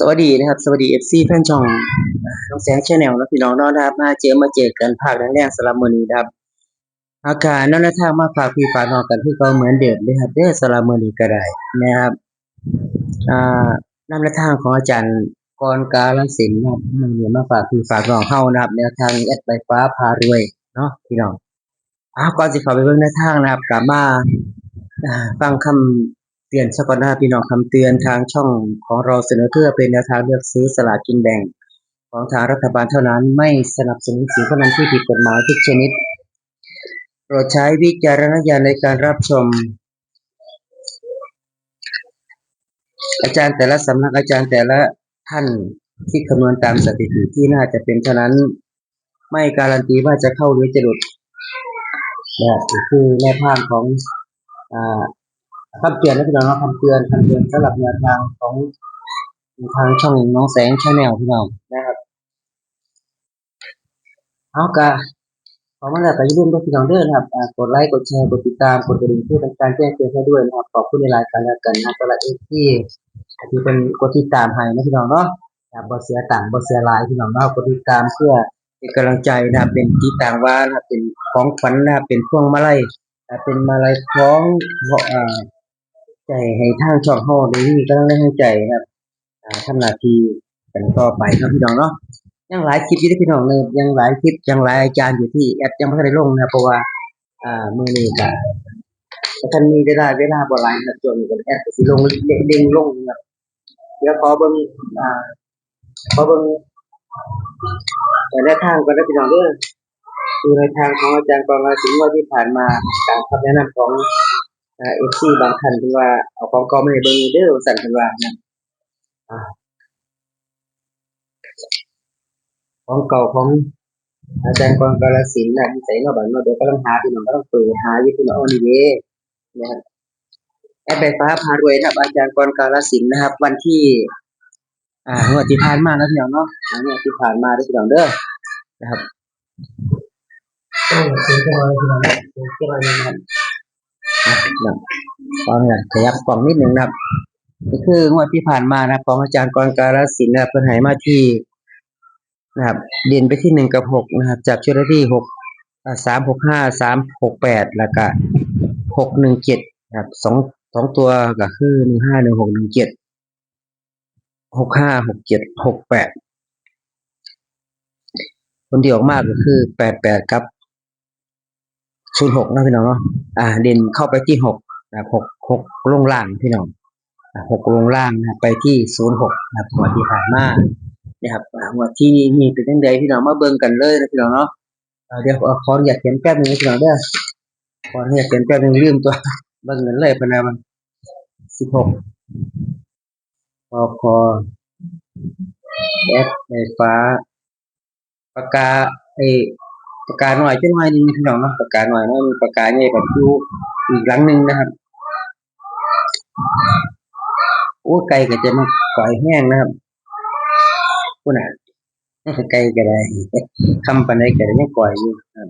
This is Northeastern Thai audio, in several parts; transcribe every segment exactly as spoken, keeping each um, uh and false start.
สวัสดีนะครับ สวัสดี เอฟซี แฟนช่องน้องแสง Channel นะพี่น้องเนาะนะครับ มาเจอมาเจอกันภาคแรกๆ สำหรับมื้อนี้นะครับ เอาการนำแนวทางมาฝากพี่ฝากน้องกันคือเก่าเหมือนเดิมเลยครับเด้อ สำหรับมื้อนี้ก็ได้นะครับ อ่านำแนวทางของอาจารย์กรกาลสินธุ์นะครับ มื้อนี้มาฝากพี่ฝากน้องเฮานะครับ แนวทางแอดปลายฟ้าพารวยเนาะพี่น้อง อ่า ก่อนสิเข้าไปเบิ่งแนวทางนะครับ ก็มา อ่า ฟังคำเตือนซะก่อนนะครับพี่น้อง คำเตือนทางช่องของเราเสนอเพื่อเป็นแนวทางเลือกซื้อสลากกินแบ่งของทางรัฐบาลเท่านั้น ไม่สนับสนุนสิ่งพนันที่ผิดกฎหมายทุกชนิด โปรดใช้วิจารณญาณในการรับชม อาจารย์แต่ละสำนัก อาจารย์แต่ละท่านที่คำนวณตามสถิติที่น่าจะเป็นเท่านั้น ไม่การันตีว่าจะเข้าหรือจะหลุด นะครับ นี่คือแนวทางของ อ่า คำเตือนนะพี่น้องเนาะ คำเตือน คำเตือนสำหรับแนวทางของทางช่องน้องแสง Channel พี่น้องนะครับ เอากะ เข้ามาแล้วก็อย่าลืมเด้อพี่น้องเด้อนะครับ อ่า กดไลค์ กดแชร์ กดติดตาม กดกระดิ่งเพื่อเป็นการแจ้งเตือนให้ด้วยนะครับ ขอบคุณหลายๆ กันแล้วกันนะครับ สำหรับ เอฟซี ที่เป็นกดติดตามให้นะพี่น้องเนาะ ครับ บ่เสียตังค์ บ่เสียหลายพี่น้องเนาะ กดติดตามเพื่อเป็นกำลังใจนะครับ เป็นติดตามว่านะครับ เป็นของขวัญนะครับ เป็นพวงมาลัยนะครับ เป็นมาลัยของ เอ่อ ใจให้ทางช่องเฮาได้มีกำลังแรงใจนะครับ อ่า ทำหน้าที่กันต่อไปครับพี่น้องเนาะ ยังหลายคลิปอยู่เด้อพี่น้องเนาะ ยังหลายคลิป ยังหลายอาจารย์อยู่ที่แอดยังบ่ทันได้ลงนะครับ เพราะว่า อ่า มื้อนี้ก็บ่ทันมีเวลา เวลาบ่หลายนะครับ ช่วงนี้ก็แอดก็สิลงเร่งลงนะครับ เดี๋ยวขอเบิ่ง อ่า ขอเบิ่ง เอ่อ แนวทางก่อนนะพี่น้องเด้อ คือแนวทางของอาจารย์กรกาลสินธุ์งวดที่ผ่านมา ตามคำแนะนำของ อ่า เอฟซี บางท่านเพิ่นว่า เอาของเก่ามาให้เบิ่งเด้อ ว่าซั่นเพิ่นว่านะ อ่า ของเก่าของอาจารย์กรกาลสินธุ์นะ อยู่ไสเนาะบัดเนาะ เดี๋ยวกำลังหาพี่น้อง กำลังเปิดหาอยู่พี่น้อง โอ้ นี่เด้ นะครับ แอดปลายฟ้าพารวยนะครับ อาจารย์กรกาลสินธุ์นะครับ วันที่ อ่า งวดที่ผ่านมานะพี่น้องเนาะ อ่า งวดที่ผ่านมาเด้อพี่น้องเด้อ นะครับ โอ้ เสียงจังเลยพี่น้อง เสียงจังเลยนะครับ อ่ะ ขออนุญาตขยับกล้องนิดนึงนะครับ ก็คืองวดที่ผ่านมานะครับ ของอาจารย์กรกาลสินธุ์นะครับ เพิ่นให้มาที่ นะครับ เด่นไปที่หนึ่งกับหกนะครับ จับชุดได้ที่หก อ่า สามหกห้า สามหกแปด แล้วก็ หกหนึ่งเจ็ด นะครับ สอง สองตัวก็คือ หนึ่งห้า หนึ่งหก หนึ่งเจ็ด หกห้า หกเจ็ด หกแปด ผลที่ออกมาก็คือ แปดแปด กับ ศูนย์หก นะพี่น้องเนาะ อ่า เด่นเข้าไปที่ หก นะครับ หก หก ลงล่างพี่น้อง อ่า หก ลงล่างนะครับ ไปที่ ศูนย์หก นะครับ งวดที่ผ่านมานะครับ อ่า งวดที่นี่เป็นจั่งใดพี่น้อง มาเบิ่งกันเลยนะพี่น้องเนาะ อ่า เดี๋ยวขอ ขออนุญาตเขียนแป๊บนึงนะพี่น้องเด้อ ขออนุญาตเขียนแป๊บนึง ลืมตัว เบิ่งกันเลยพะนะ วัน สิบหก ปค แอดปลายฟ้า ปากกา ไอ้ ปากกาน้อยจักหน่อยหนึ่งพี่น้องเนาะ ปากกาน้อยเนาะ มีปากกาใหญ่กับอยู่อีกหลังหนึ่งนะครับ โอ้ ไก่ก็จะมาก่อยแห้งนะครับ พู้นน่ะ ไก่ก็ได้ ค่ำปานใดก็ได้ยังก่อยอยู่ครับ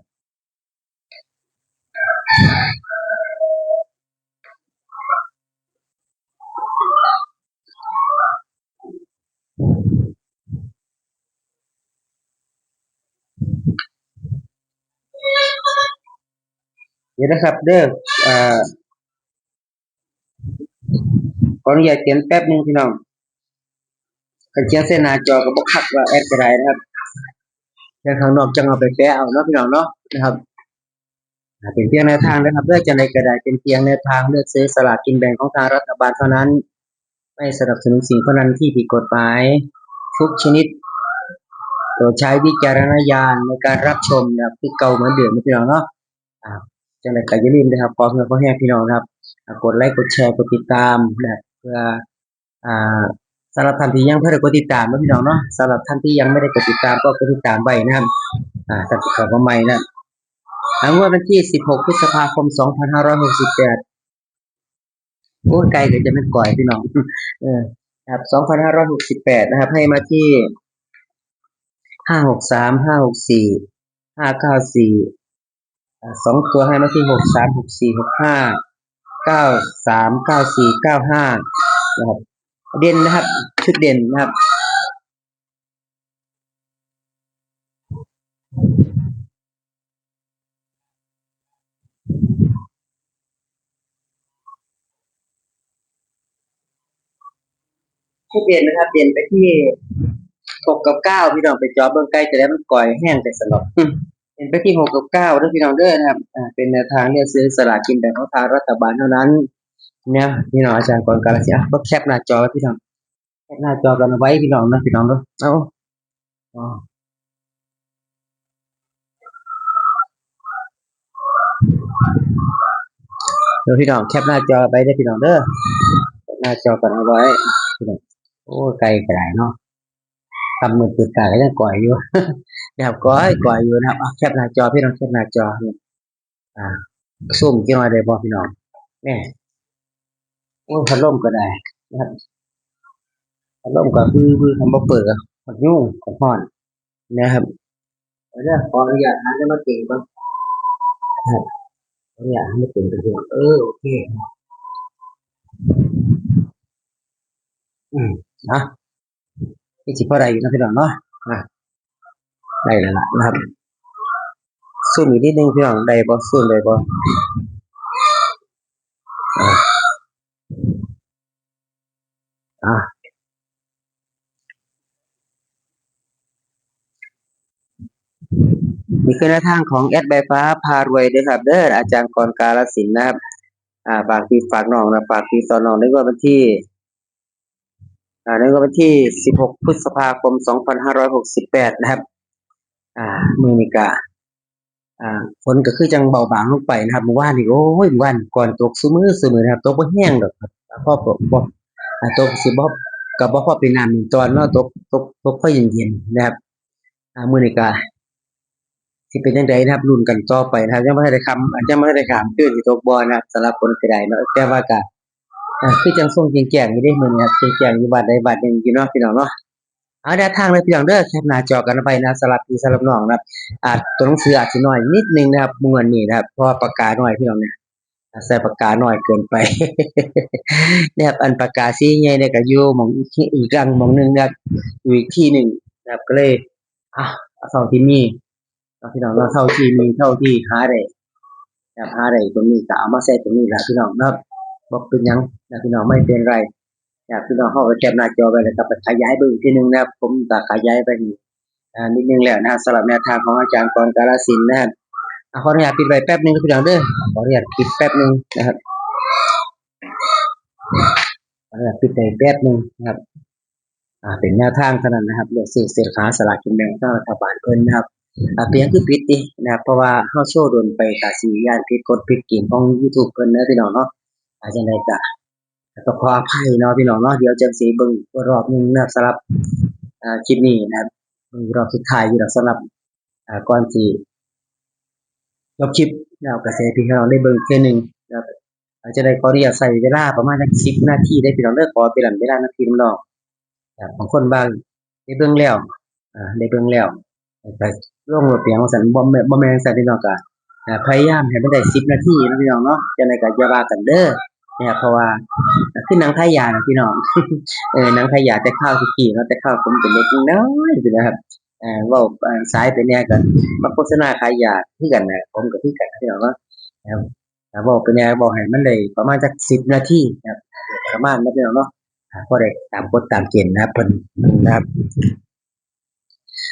เดี๋ยวนะครับเด้อ อ่า ขออนุญาตเขียนแป๊บหนึ่งพี่น้อง คันเขียนใส่หน้าจอก็บ่คักว่าแอดก็ได้นะครับ เขียนข้างนอกจั่งเอาไปแปะเอาเนาะพี่น้องเนาะ นะครับ อ่า เป็นเพียงแนวทางนะครับ เลือกจั่งใดก็ได้ เป็นเพียงแนวทางเลือกซื้อสลากกินแบ่งของทางรัฐบาลเท่านั้น ไม่สนับสนุนสิ่งพนันที่ผิดกฎหมายทุกชนิด โปรดใช้วิจารณญาณในการรับชมนะครับ คือเก่าเหมือนเดิมนะพี่น้องเนาะ อ่า จั่งใดก็อย่าลืมนะครับ ขอเพื่อขอแห้งพี่น้องนะครับ อ่า กดไลค์ กดแชร์ กดติดตามนะครับ เพื่อ อ่า สำหรับท่านที่ยังบ่ได้กดติดตามนะพี่น้องเนาะ สำหรับท่านที่ยังไม่ได้กดติดตามก็กดติดตามไว้นะครับ อ่า ท่านที่เข้ามาใหม่นะ อ่า งวดวันที่ สิบหก พฤษภาคม สองพันห้าร้อยหกสิบแปด โอ้ย ไก่ก็จะแม่นก่อยพี่น้อง เออ ครับ สองพันห้าร้อยหกสิบแปด นะครับ ให้มาที่ ห้าหกสาม ห้าหกสี่ ห้าเก้าสี่ อ่า สองตัวให้มาที่ หกสาม หกสี่ หกห้า เก้าสาม เก้าสี่ เก้าห้า นะครับ เด่นนะครับ ชุดเด่นนะครับ ชุดเด่นนะครับ เด่นไปที่หกกับเก้า พี่น้องไปจ่อเบิ่งไกลจะได้มันก่อยแห้งแต่สนอก เด่นไปที่หกกับเก้าเด้อพี่น้องเด้อนะครับ อ่า เป็นแนวทางเลือกซื้อสลากกินแบ่งรัฐบาลเท่านั้นนะพี่น้อง อาจารย์กรกาลสินธุ์ อ่ะ แคปหน้าจอไว้พี่น้อง แคปหน้าจอกันเอาไว้พี่น้องนะพี่น้องเนาะ เอา อ๋อ เดี๋ยวพี่น้องแคปหน้าจอไปเด้อพี่น้องเด้อ แคปหน้าจอกันเอาไว้พี่น้อง โอ้ ไกลกระไดเนาะ ทำมือปืนตาก็ยังก่อยอยู่ นะครับ ก่อย ก่อยอยู่นะครับ เอา แคปหน้าจอพี่น้อง แคปหน้าจอ อ่า ซูมจักหน่อยได้บ่พี่น้อง แหม โอ้ย พัดลมก็ได้นะครับ พัดลมก็คือ คือ คันบ่เปิดก็ พัดยุงก็ฮ้อนนะครับ เดี๋ยวขออนุญาตหาจะมาเก่งก่อนครับ ขออนุญาตหามาเก่งเป็นห่วง เออ โอเค อืม นะ นี่สิพอได้อยู่นะพี่น้องเนาะ อ่ะ ได้แล้วล่ะนะครับ ซูมอีกนิดนึงพี่น้อง ได้บ่ ซูมได้บ่ อ่ะ อ่ะ นี่คือแนวทางของแอดใบฟ้าพารวยเด้อครับเด้อ อาจารย์กรกาลสินธุ์นะครับ อ่า ฝากพี่ฝากน้องนะ ฝากพี่ต่อน้องในงวดวันที่ อ่า ในงวดวันที่สิบหก พฤษภาคม สองพันห้าร้อยหกสิบแปด นะครับ อ่า มื้อนี้ก็ อ่า ฝนก็คือจั่งเบาบางลงไปนะครับ เมื่อวานนี่ โอ้ย เมื่อวานก่อนตกซุมื้อซุมื้อนะครับ ตกบ่แฮงดอกครับ พอ พอ อ่า ตกสิบ่ ก็บ่พอเป็นน้ำเป็นตอนเนาะ ตก ตก ตกพอเย็นๆ นะครับ อ่า มื้อนี้ก็ สิเป็นจั่งใดนะครับ ลุ้นกันต่อไปนะครับ ยังบ่ทันได้ค่ำ ยังบ่ทันได้ข้ามคืน สิตกบ่นะครับ สำหรับฝนก็ได้เนาะ แต่ว่าก็ อ่า คือจั่งทรงแจ้งๆ อยู่เด้มื้อนี้ครับ แจ้งๆ อยู่บ้านใดบ้านหนึ่งอยู่เนาะพี่น้องเนาะ เอาแนวทางเลยพี่น้องเด้อ แคปหน้าจอกันเอาไว้นะ สำหรับพี่สำหรับน้องนะครับ อาจ ตัวหนังสืออาจสิน้อยนิดนึงนะครับ งวดนี้นะครับ เพราะว่าปากกาน้อยพี่น้องเนี่ย ใช้ปากกาน้อยเกินไป นะครับ อันปากกาสีใหญ่เนี่ยก็อยู่หม่องอีกที่ อีกรังหม่องหนึ่งนะครับ อยู่อีกที่หนึ่งนะครับ ก็เลย อ่ะ เอาเท่าที่มี เนาะพี่น้องเนาะ เท่าที่มี เท่าที่หาได้ นะครับ หาได้ตรงนี้ก็เอามาใส่ตรงนี้ล่ะพี่น้องเนาะ บ่เป็นหยังนะพี่น้อง ไม่เป็นไร นะครับ พี่น้องเฮาก็แคปหน้าจอไว้แล้วก็ไปขยายเบิ่งอีกทีหนึ่งนะครับ ผมก็ขยายไป อ่า นิดนึงแล้วนะครับ สำหรับแนวทางของอาจารย์กรกาลสินธุ์นะครับ อ่ะ ขออนุญาตปิดไว้แป๊บนึงครับพี่น้องเด้อ ขออนุญาตปิดแป๊บนึงนะครับ ขออนุญาตปิดไว้แป๊บนึงนะครับ อ่า เป็นแนวทางเท่านั้นนะครับ เลือกซื้อสลากกินแบ่งรัฐบาลเพิ่นนะครับ อ่า เป็นหยังคือปิดตินะครับ เพราะว่าเฮาโชว์โดนไป ก็สิย้านผิดกฎผิดเกณฑ์ของ YouTube เพิ่นเด้อพี่น้องเนาะ อ่า จั่งใดก็ ก็ขออภัยเนาะพี่น้องเนาะ เดี๋ยวจั่งสิเบิ่งรอบหนึ่งนะครับ สำหรับ อ่า คลิปนี้นะครับ เบิ่งรอบสุดท้ายอยู่ดอก สำหรับ อ่า ก่อนสิจบคลิปนะครับ ก็สิให้พี่น้องได้เบิ่งเทื่อหนึ่งนะครับ อาจจะได้ขออนุญาตใช้เวลาประมาณสักสิบนาทีได้พี่น้องเด้อ ขอเป็นเวลานาทีน้องนะครับ บางคนว่าได้เบิ่งแล้ว อ่า ได้เบิ่งแล้ว ไปลงรถเปียงว่าซั่น บ่แม่น บ่แม่นซั่นพี่น้อง ก็ อ่า พยายามให้มันได้สิบนาทีนะพี่น้องเนาะ จั่งใดก็อย่าว่ากันเด้อนะครับ เพราะว่า คือหนังไทยยานะพี่น้อง เออ หนังไทยยาแต่คราวตะกี้เนาะ แต่คราวผมเป็นเด็กน้อยอยู่นะครับ เอ่อ เว้า เอ่อ สายไปแหน่ก็มาโฆษณาขายยาคือกันนะ ผมก็คือกันนะพี่น้องเนาะ นะครับ ถ้าเว้าไปแหน่ เว้าให้มันได้ประมาณจักสิบนาทีนะครับ ประมาณนั้นพี่น้องเนาะ อ่า พอได้ตามกฎตามเกณฑ์นะครับ เพิ่นนะครับ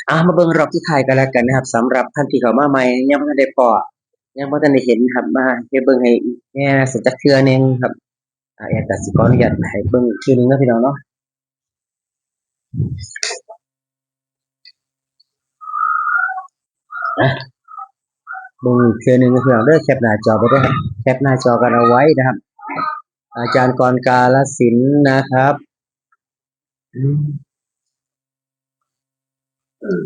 อ่ะ มาเบิ่งรอบสุดท้ายกันแล้วกันนะครับ สำหรับท่านที่เข้ามาใหม่ ยังบ่ทันได้พ้อ ยังบ่ทันได้เห็นครับ มาให้เบิ่งให้อีกแหน่สักจักเทื่อหนึ่งครับ อ่า แอดก็สิขออนุญาตให้เบิ่งอีกทีหนึ่งนะพี่น้องเนาะ นะ เบิ่งอีกเทื่อหนึ่งนะพี่น้องเด้อ แคปหน้าจอไปด้วยครับ แคปหน้าจอกันเอาไว้นะครับ อาจารย์กรกาลสินธุ์นะครับ อืม อืม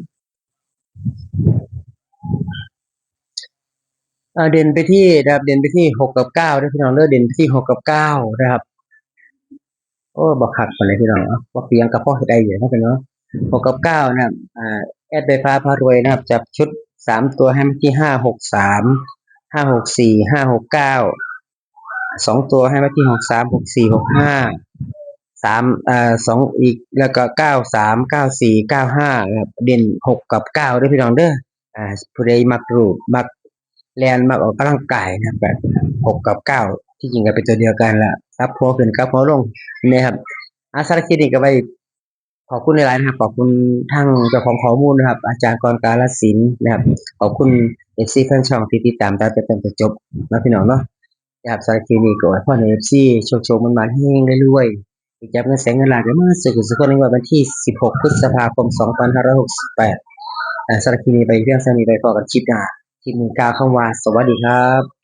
อ่า เด่นไปที่นะครับ เด่นไปที่หกกับเก้าด้วยพี่น้องเด้อ เด่นไปที่หกกับเก้านะครับ โอ้ บ่คักปานใดพี่น้อง เอ้า บ่เปียงก็พอได้อยู่นะพี่น้อง หกกับเก้านะครับ อ่า แอดใบฟ้าพารวยนะครับ จับชุดสามตัวให้มาที่ห้าหกสาม ห้าหกสี่ ห้าหกเก้า สองตัวให้มาที่หกสาม หกสี่ หกห้า สามอ่าสองอีกแล้วก็เก้าสามเก้าสี่เก้าห้านะครับ เด่นหกกับเก้าด้วยพี่น้องเด้ออ่าผู้ใดมักรูปมักแล่นมักออกกำลังกายนะครับแบบหกกับเก้าที่จริงก็เป็นตัวเดียวกันละครับหัวขึ้นกับหัวลงนะครับอาสารบคลิปนี้ก็ไปขอบคุณหลายๆนะครับขอบคุณทั้งเจ้าของข้อมูลนะครับ อาจารย์กรกาลสินธุ์นะครับ ขอบคุณเอฟซีแฟนช่องที่ติดตามตั้งแต่ต้นจนจบนะพี่น้องเนาะ ครับสำหรับคลิปนี้ก็อวยพรให้เอฟซีโชคโชคมันมาเฮงได้รวยๆจับเงินแสนเงินล้านกันมาสู่สุขสุขคนในวันที่สิบหกพฤษภาคมสองพันห้าร้อยหกสิบแปดอ่าสำหรับคลิปนี้ไปเพียงเท่านี้ไปพอกันคลิปหน้าคลิปนี้กล่าวคำว่าสวัสดีครับ